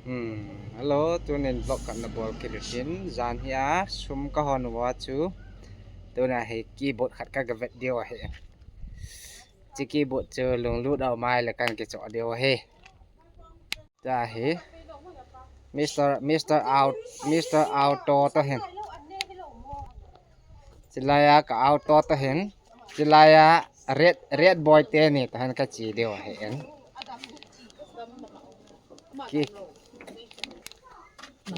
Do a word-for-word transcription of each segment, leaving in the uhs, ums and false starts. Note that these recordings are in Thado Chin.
Hmm, hello, tunin vlog khat na bol kit u tin, jan hi a sum ka hon uva chu. Tuna hi keyboard khat ka ga vet diu ahi. Chi keyboard chu lunglut a um a ahile kan kichoh diu ahi. Tua hi Mister, Mister Au-, Mister Auto toh hin. Chilai a ka auto toh hin. Chilai a Red, Red Boy teni toh hin ka chi diu ahi in. Ki.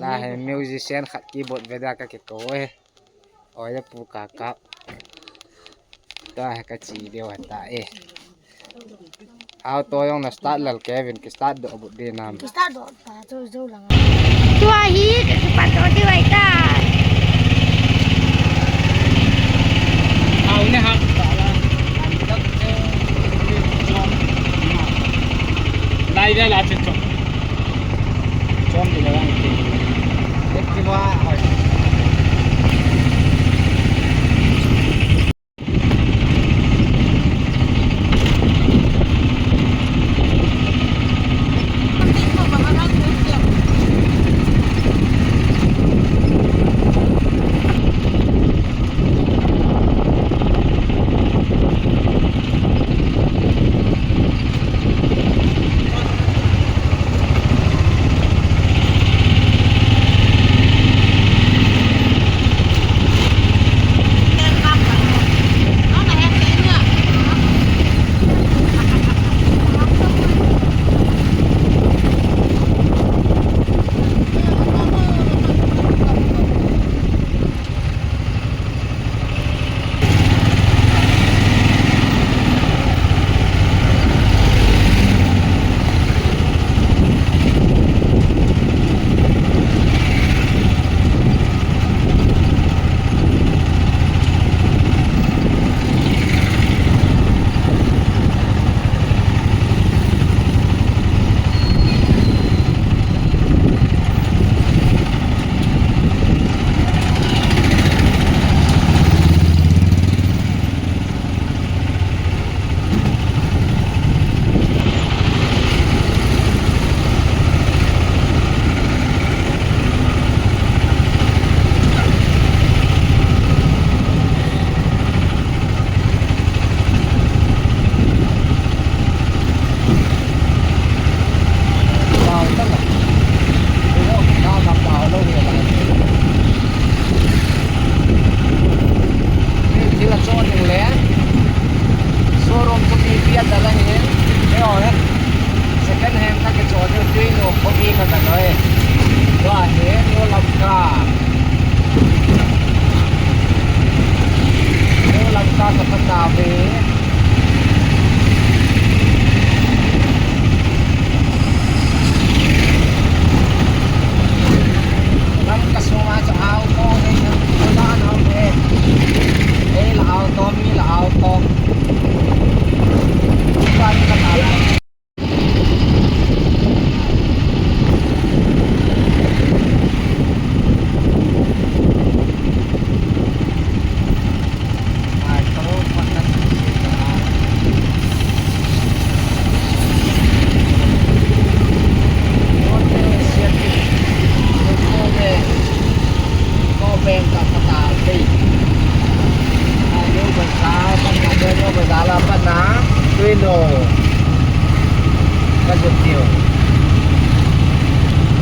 Lai hi musician khat keyboard ve da ka kikou e. Oi, pu ka kap. Tua hi ka chi diu ahi ta e. Auto jong na start lel kei uvin, ki start doh but di nam. Ki start doh ta, chu jou lang. Tua hi ka kipat doh diu ahi ta. Au ne hak ta la. Lai da la che chok. Chom di la lang ki. Activa hoi. Thil a chon ding le showroom chu mi pian da la hin, keiho hin second hand ka kichon diu, tui nu khopi ka ka noi. Tua hi New Lamka. New Lamka ka pha ta ve. Lamka sunga chu auto ve, auto ve. Ei la auto, mi la auto. Tua ni ka ta lai. Tuinu. Ka lut diu.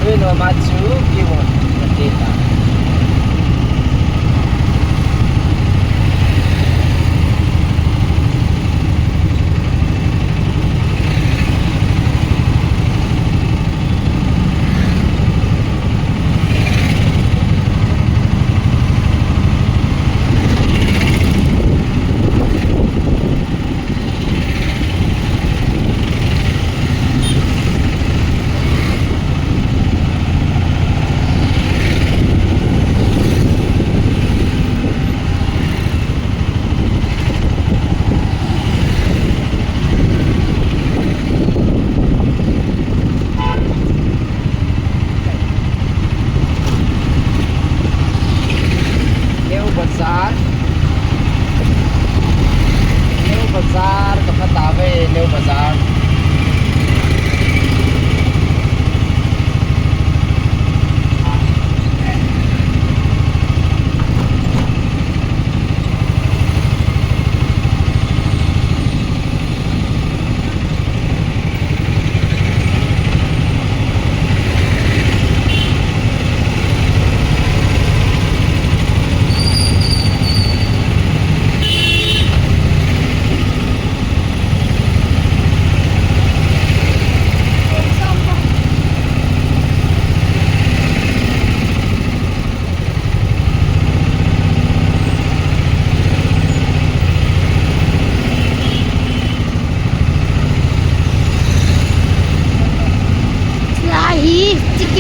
Tuinu ma chu kimu. Ka ti ta.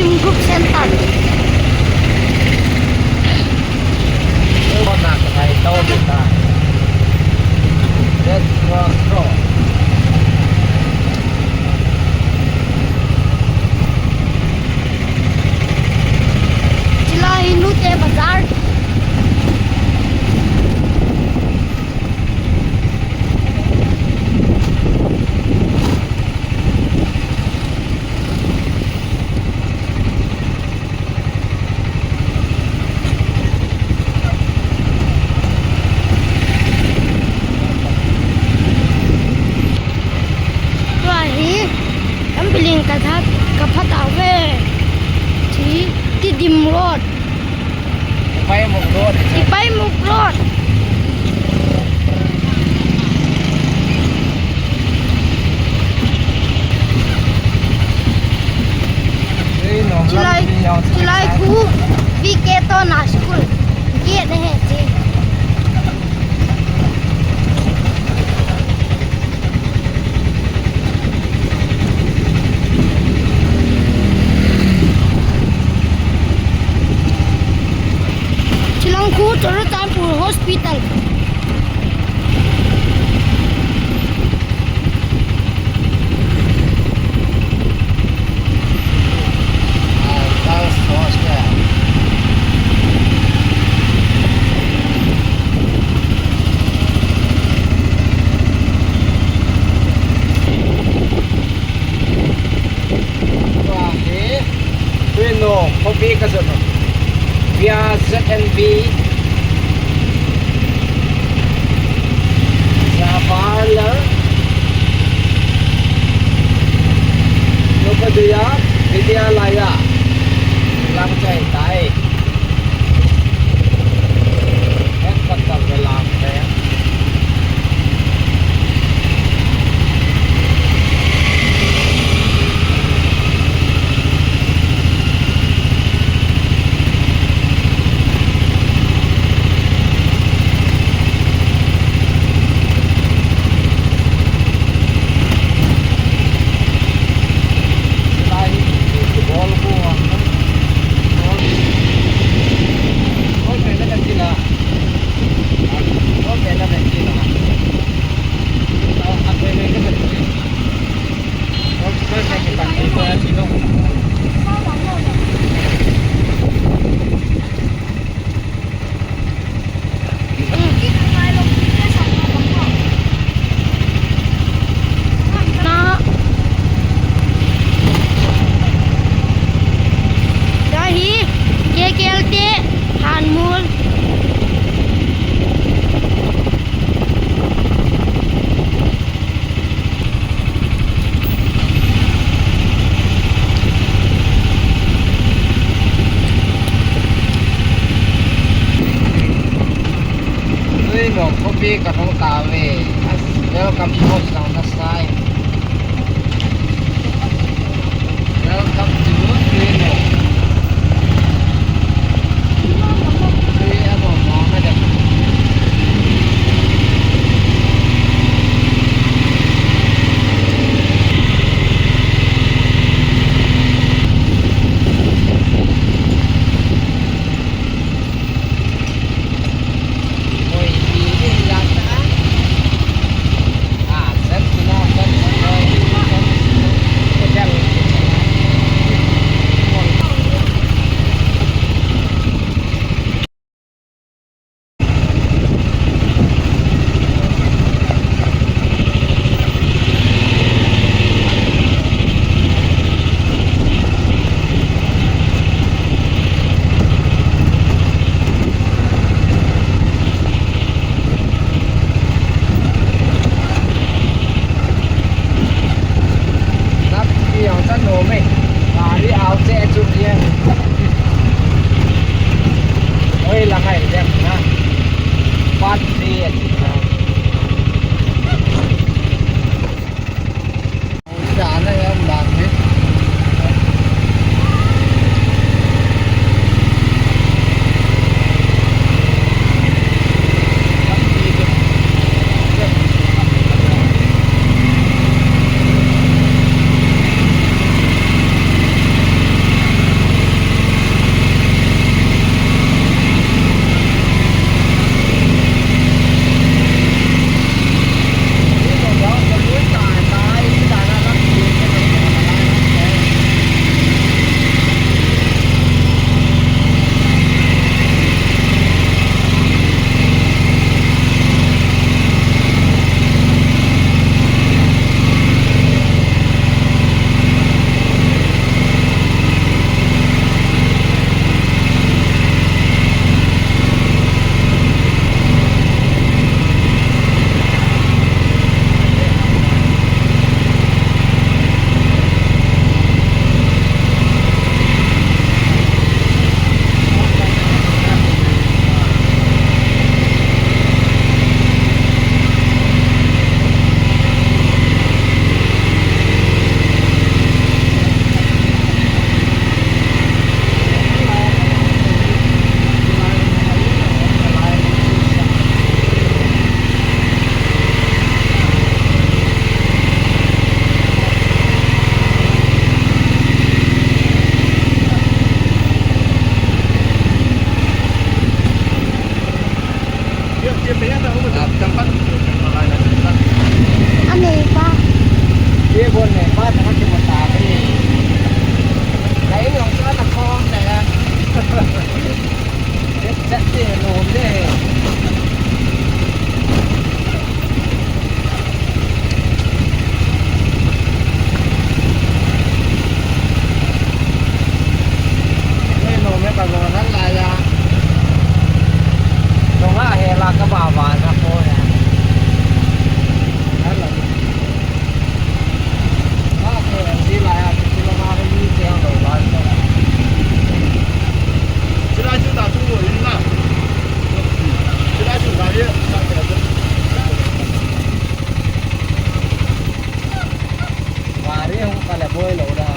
Group center. Chilai hi Nute Bazar. Tua hi, Ambiling ka that, ka phat a ve. Thi, Tidim Road. Ipaimuk Road. Ipaimuk Road. Chilai, chilai khu V K Tona School. Gate na he chi. Chilang khu Churachandpur Hospital. Tua hi, tuin no, khopi ka zot no. Via Z N V. Jawaharlal Navodaya Vidyalaya. Lang chai tai. Tua hi K K L te Hanmul. Tuinong khopi ka hung tave. Welcome to Hoisang Nasai. Welcome to Tuinong. Nap ki jong chan nom e. Gari ao che chu ye. Oi, la hai dem na. Pat di. Bon ne, ba ta ki mo ta ni. Kai long sa ta khom ne ya. Chat de lo de. Ei, lo me ka lo nan la ya. Lo nga he la ka ba ba na ko ya. Nan la. Sila chu ta tu lo in la. Sila chu ta ye, ta ye. Gari hung ka le boi lo da.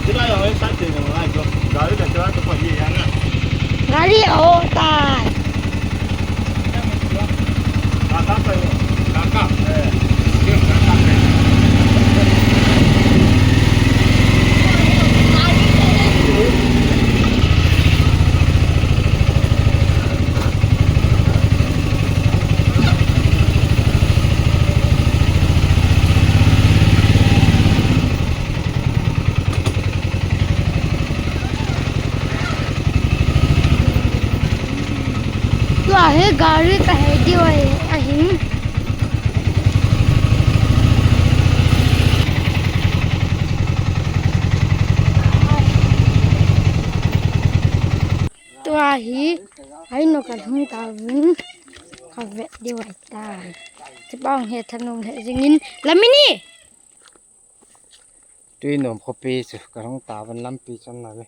Sila yo, sa te lo ai jo. Gari le sila to ko ye ya na. Gari ho ta. Tua hi gari ka he diu ahi, ahin. Tua hi, ahi no ka lhung tauvin, ka vet diu ahi tai. Chapang he thanom le jingin, Lamini! Tuinom khopi chu ka lhung tauvin lampi chon na le.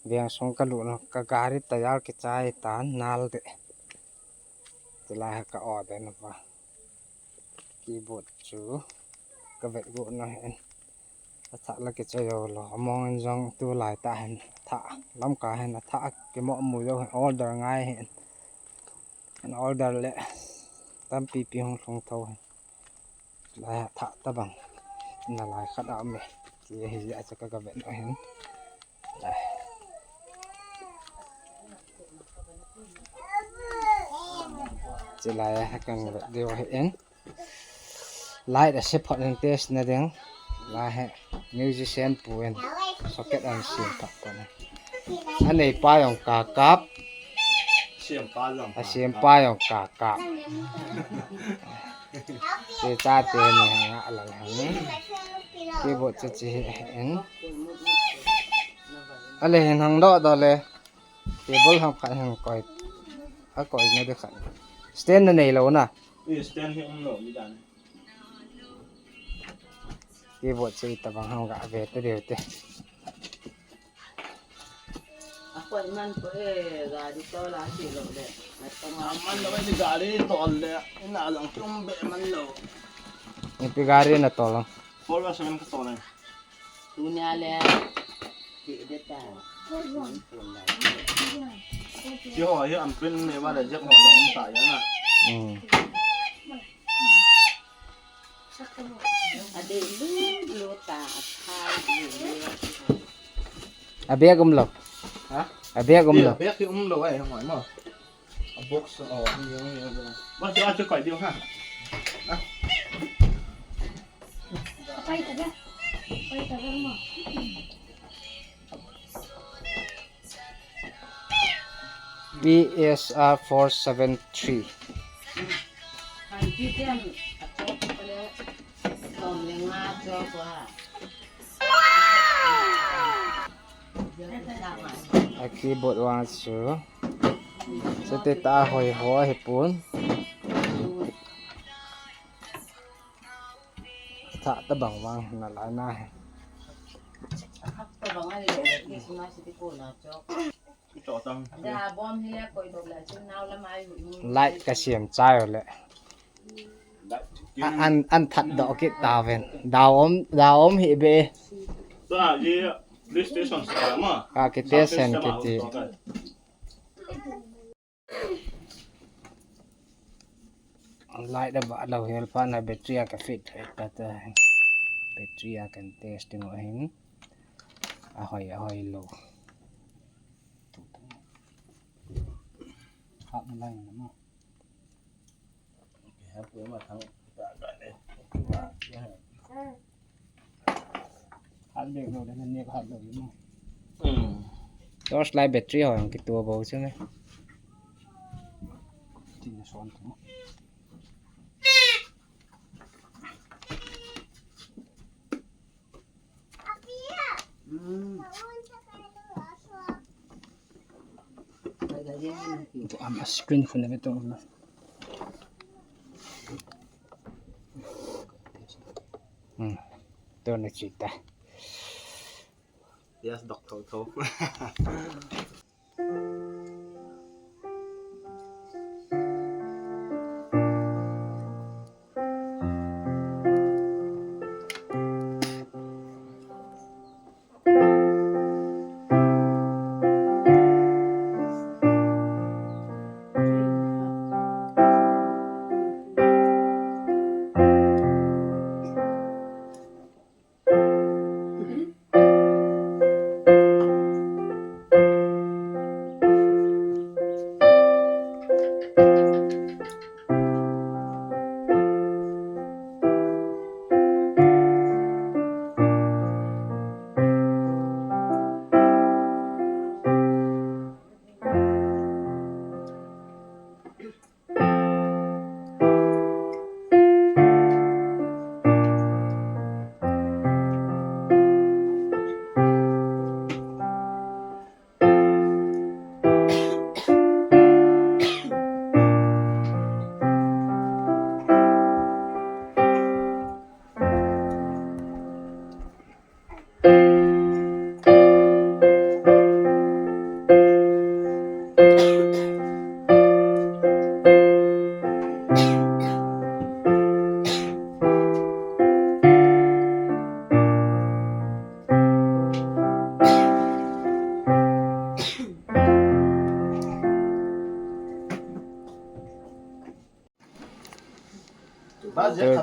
Veng sung ka lut na ka gari tyre kichai tan nal de. Chulai ka order na pa. Keyboard chu ka vet go na hen. Athah la kichai jo lo. Among in jong tulai tah hin thah. Lamkai hin athah kimo mu jo hin order ngai hin. An order le tampi pi hung lhung tho hin. Lai athah tabang. Na lai khat a um e. Ti hi a cha ka ka vet na hin. Chulai a kan vet diu ahi in. Light a se phot in test na ding. Lai he musician pu in socket an sem phot phot na. Anei pa jong ka kap. Sem pa jong ka kap. Asem pa jong ka kap. Che cha te ni hang a la hang. Keyboard che che in. Ale hin hang do do le. Table ham khat ham koi. A koi na de khat. Stand na nei lo na. Ui, stand hi um lo mi dan. Keyboard sei tabang ham ga ve te deu te. A koi man ko e gari to la si lo le. A man lo ni gari to le. Ina lang tum be man lo. Ipi gari na to lo. Four by seven ka to le. Tunia le. Ki de ta. Ki ho hi an pin ne ba le jek ho jong um ta ya na. Hmm. A de lu lu ta, a tha lu lu. A bag um lo. Ha? A bag um lo. Bag ki um lo ai, hoi mo. A box, oh, ni, ni, ni. Ba, ba, ba, koi diu ha. Ah. P S R four seven three. A keyboard vang chu. Sete ta hoi ho hi pun. Tha ta bang vang na la na he. Light ka siam chai le. A, an, an that doh kit tauvin. Dau om, dau om hi be. Ka kite sen kiti. Light a ba lo hel pa na battery a ka fit ta ta. Battery a kan testing o hin. A hoi, a hoi lo. Hap na lai na mo. Hap ko ma thang ta ka le. Torch light battery ho jong kitua bou chu me. Ama screen phone na ve to ama. Hmm. To na chita. Yes, doctor to.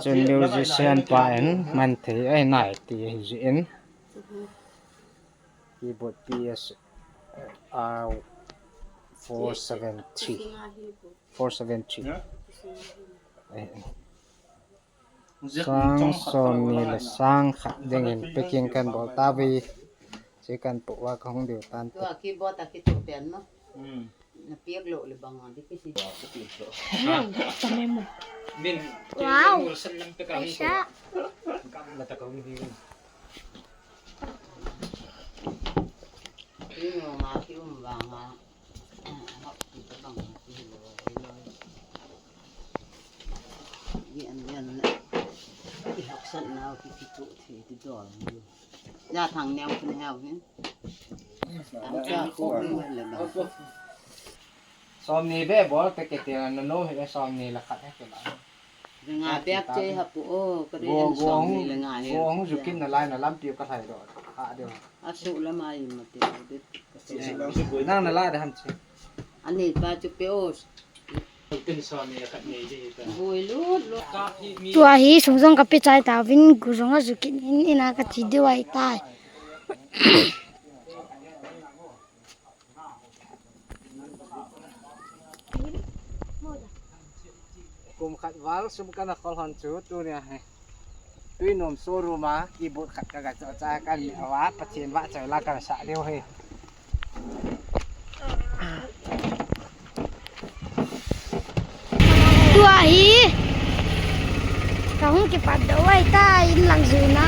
Tuchun musician pa in man thei ahi nai ti ahi jeh in. Keyboard P S R four seven three. Four seven three. Eh, sang som ni le sang khat dingin packing kan bol tauve. Che kan pu wa kong diu tan. Tua keyboard a kitu pen no. Hmm. Na piak lo le bang a di kisi. Hello, kami mo. Min. Wow. Kam la ta kong di. Ni mo ma ki um bang a. Yan, yan. Ihaksan nau ki kitu thi ti dol. Ja thang neo kun heo hin. Tam cha ko ni le ba. Som ni be bol te ke te na no he som ni la khat he ke ba. Nga bek che ha pu o, ka ri go, en go som hung, ni le nga he. Go hung jukin na lai na lampi ka thai do. Ha de. A su la mai ma te de. Nang na la de ham che. Ani pa chu pe o. Tua hi sung jong ka pe chai tauvin, gu jong a jukin in, ina ka thi diu ahi tai. Kum khat val sum kana khol hon chu tunia hi. Tui nom showroom a keyboard khat ka ga cho cha kan mi awa Pathen vahchoi la kan sa diu hi. Tua hi ka hung kipat doh ahi tai, in lang juna.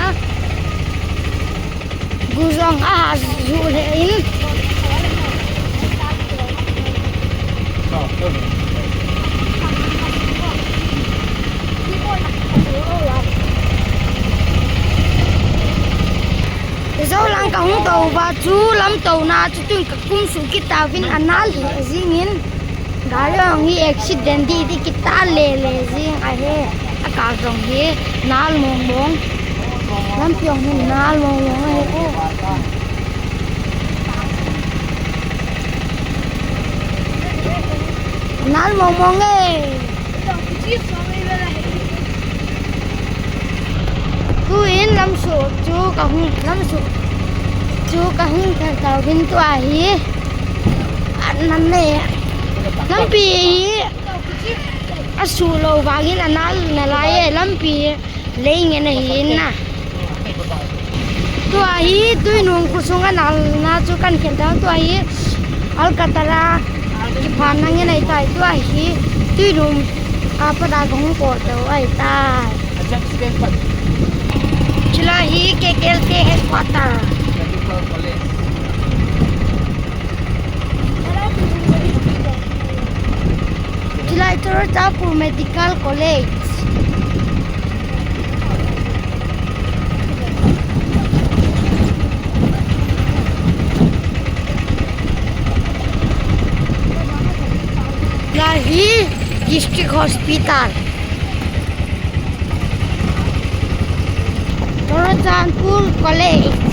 Gu jong a ju le in. Zo lang ka hung tou va chu lam tou na chu tun ka kum su kit tauvin a nal le jing in. Gari jong hi accident di di kit ta le le jing ahi. A ka jong hi nal mong mong. Lampi jong hi nal mong mong ahi o. Nal mong mong e. Tuin lamsuh chu ka hung, lamsuh chu ka hung thar tauvin tua hi. An nan ne. Lampi hi a suh lou vangin a nal nalai e, lampi lei ngen ahi na. Tua hi Tuinum khosunga nalna chu kan khen ta, tua hi Alcatara kipana ngen ahitai, tua hi Tuinum a pat a kahung kol tou ahitai. Chulai hi K K L K headquarter. Chulai Churachandpur Medical College. Lai hi District Hospital. Churachandpur College.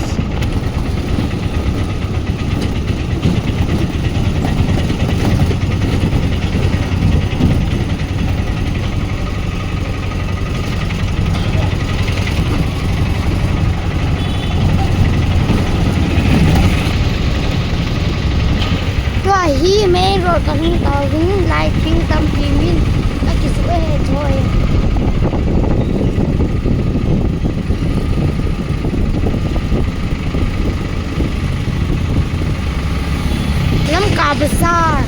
Tua hi main road kalhung tauvin, light thing tampi min akisuh e choi. Lamka Bazaar.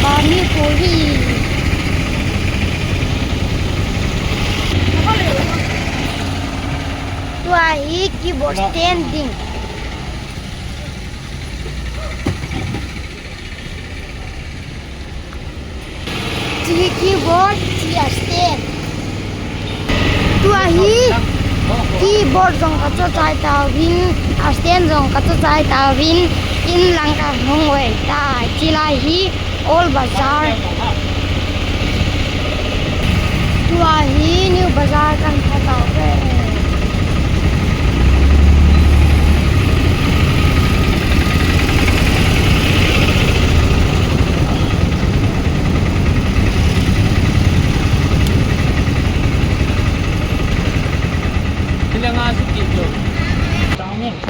Pani puri. Tua hi keyboard stand ding. Hiche keyboard, hiche a stand. Tua hi keyboard jong kachochai tauvin, a stand jong kachochai tauvin, in lang kahung uve tai. Hiche lai hi Old Bazaar. Tua hi New Bazaar kahin pha tauve.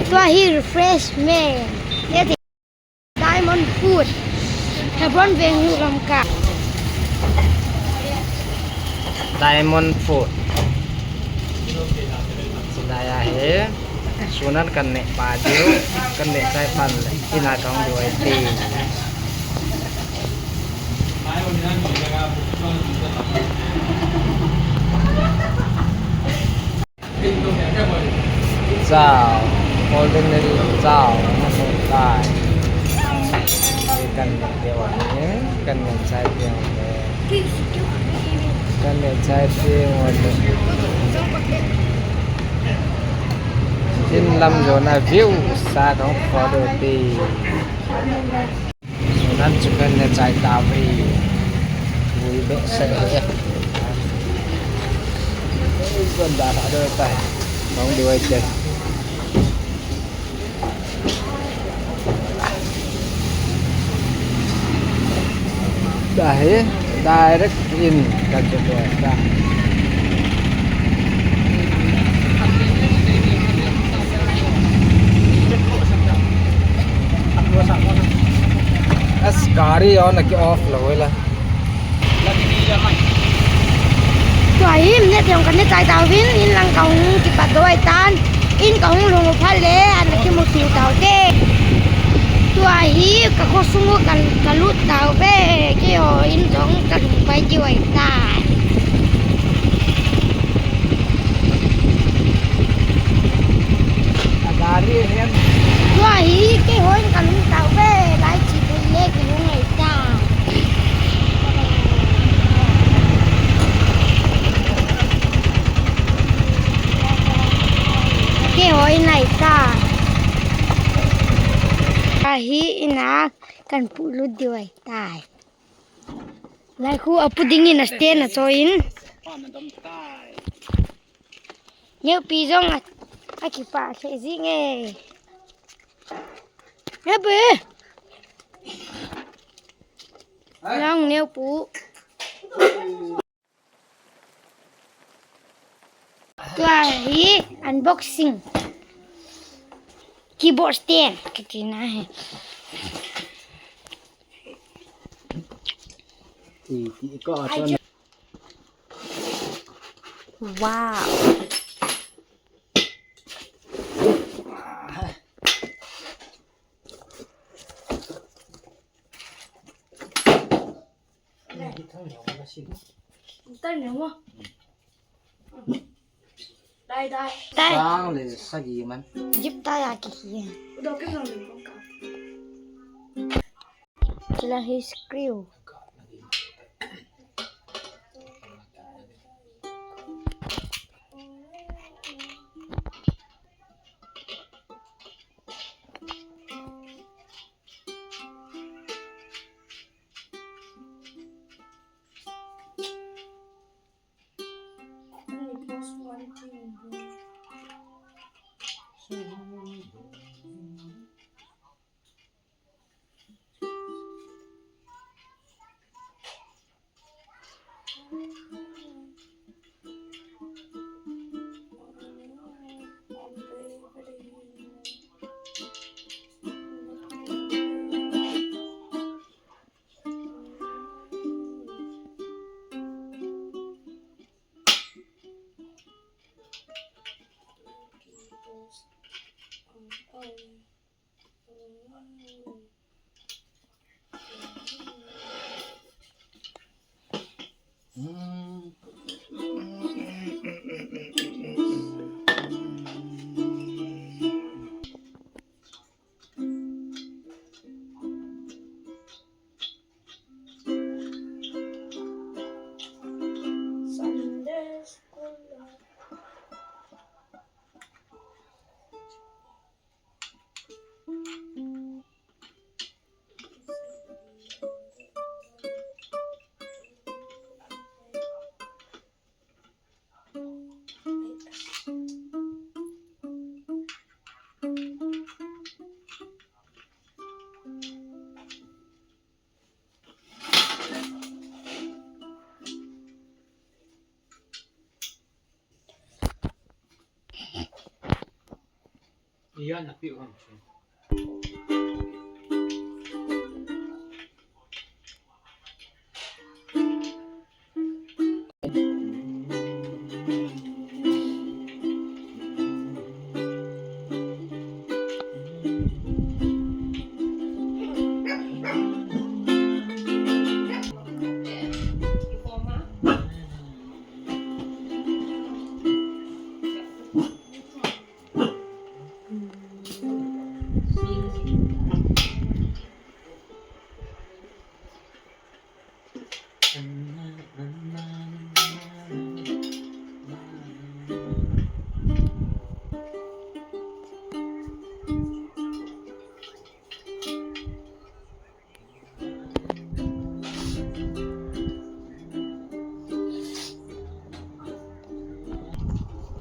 Tua hi refreshment. Diamond Food. Hebron Venue Lamka. Diamond Food. Chulai a hi. Sunan kan neh pa diu. Kan neh chai pan le. Ina kahung diu ahi. Chow, ordinary chow, masala. Kan neh deu ahi, kan neh chai deu ahi. Kan neh chai deu ahi. In lam jona view sa kahung photo ti. Sunan chu kan neh chai tauve. Vui behseh e. Kon da ha do tai. Nong duai te. Tua hi direct in kan chu duai ta. As gari on ki off lou la. Tua hi, neh jong kan neh chai tauvin, in lang kahung kipat doh ahitan, in kahung lhung u phat le, ana kimu thei taute. Tua hi, ka khosung u ka, kalut tauve, keiho in jong kalhung pai diu ahitai. Tua hi, keiho in kalhung tauve, lai chi pui le kalhung ahitai. Keiho in ahitai. Ahi ina kan pulut diu ahitai. Lai khu apu dingin a stand a choi in. Neo pi jong a, a kipa khe jing e. Neo pi. Long neo pu. Tua hi unboxing. Keyboard stand. Kiti na he. Ti, ti, ko, ko. Wow. Dai, dai. Dai. Sang le sagi man. Jip ta ya ki hi. Sila hi screw. Iya, napi uang.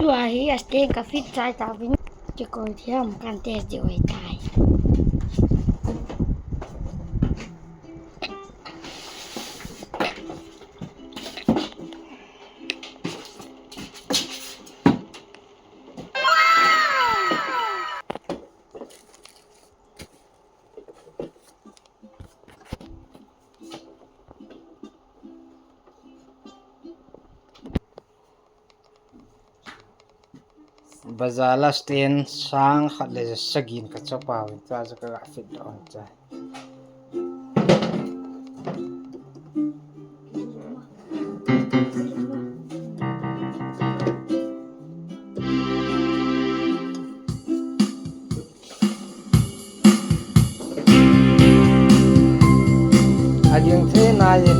Tua hi a stand ka fit chai tauvin, kikoi thiam kan test diu ahitai. Bazar la stand sang khat le sagi in ka chapa uvin, tua chu ka ga fit doh uvin tua. A ging thei nai e.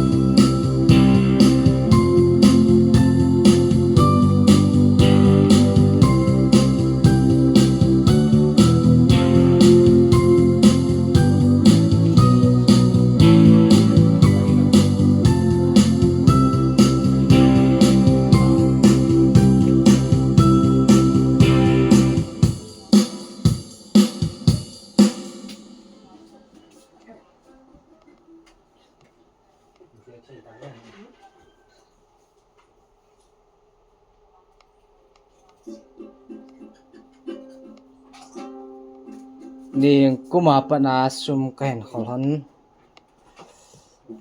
Ningkum a pat a sum kahin khol hon.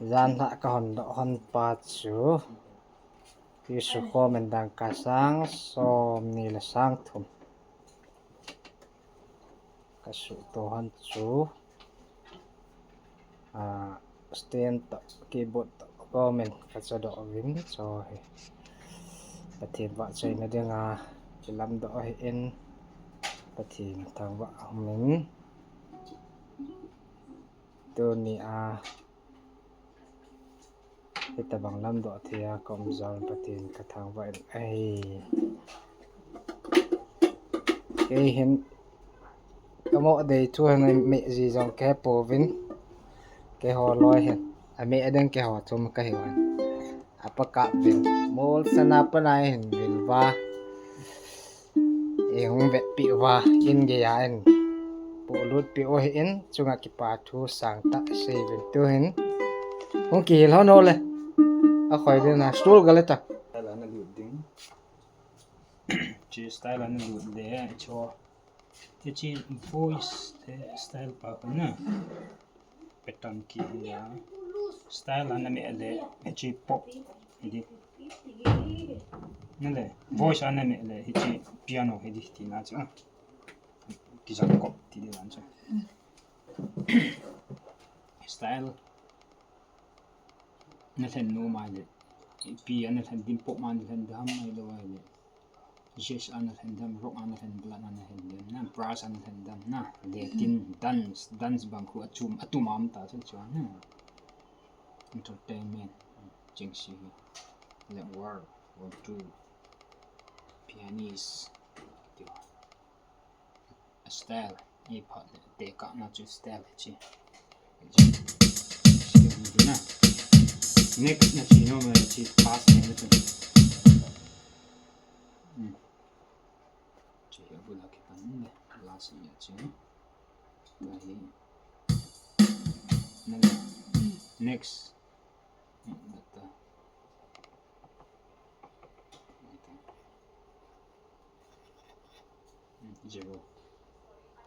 Jan lha kahon doh hon pa chu. Pisu khomin dangka sang som ni le sang thum. Kasuto hon chu. Ah, stand toh, keyboard toh, comment kachodoh uvin, cho hi. Pathen vahchoina dinga, kilamdoh ahin, Pathen thangvah umin. Tuni a, hitabang lamdoh thei a, kaum jong Pathen kathangvah in ahi. Kei hin, kamoh dei thu hin meh ji jong kahe pouvin. Keiho loi hin. Ameh ding keiho thum kahiu hin. Apa kap vin. Mol sana panai hin vil va. Ei hung vetpi uva. In gei a in. Pulut pi u hin. Chunga kipa thu sangtah seivin tu hin. Hung kihil hon o le. Akhoi ding na. Stool gale ta. Style ana lut ding. Chi style ana lut le. Cho. Te chi voice te style pa ko na. Pattern ki hi a. Style ana meh le, hichi pop hi di. Nale, voice ana meh le, hichi piano hi di tina chu. Kijang kop ti di lan chu. Style. Nalen nu ma le. Pi ana len din pop ma nalen dam mai lo ai le. Jazz ana len dam, rock ana len, ballad ana len dam, na brass ana len dam, na Latin dance, dance bang khu achum, atum am ta chu chu na. Entertainment, chingsi hi. Like world, world two, pianist, ti. A style, ei phat le, te ka na chu style chi. Next na chi no ma chi pass ne na chu. Hmm. Chi ya bu la ki pan ne. Last ya chi. Tahi. Next. Hmm, bata. Zero.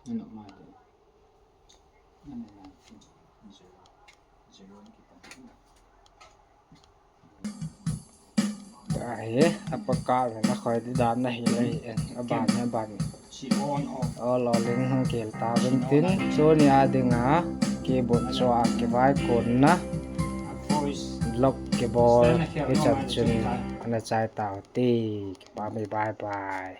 Ano ma de. Ano ma. Zero. Zero kita. Ahi, apa ka na khoi di dan na hi le, aban, aban. Si on off. O lo ling hung kihil tauvin tin, tuni a dinga, keyboard cho a kivai kon na, lock kibol, hichan chun, ana chai tau te, kipa mai, bye bye.